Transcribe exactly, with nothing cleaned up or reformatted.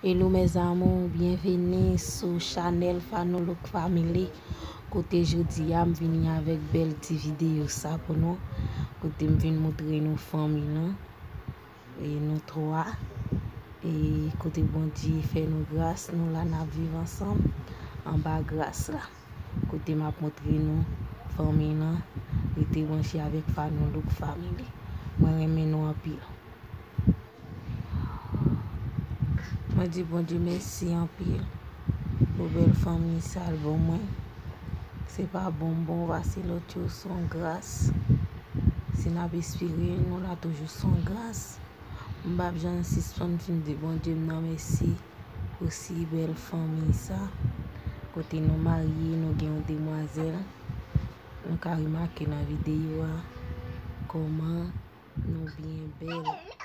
Hello mes amours, byenveni sou chanèl Fanou Look Family. Kote jodi a m vini avèk bèl ti videyo sa pou nou. Kote m vin montre nou fanmi lan. E nou twa. E kote Bondye fè nou gras, nou la n ap viv ansanm anba gras la. Kote m ap montre nou fanmi lan, rete branche avèk Fanou Look Family. Mwen renmen nou anpil. Mwen di Bondye mèsi anpil pou bèl fanmi sa l ban mwen. Se pa bon m bon pase lòt yo, se yon gras. Si n ap espere, nou la toujou, se yon gras. M p ap janm sispann fin di Bondye m nan mèsi pou si bèl fanmi sa. Kote nou marye, nou gen yon demwazèl. Nou ka remake nan videyo a kòman nou byen bèl.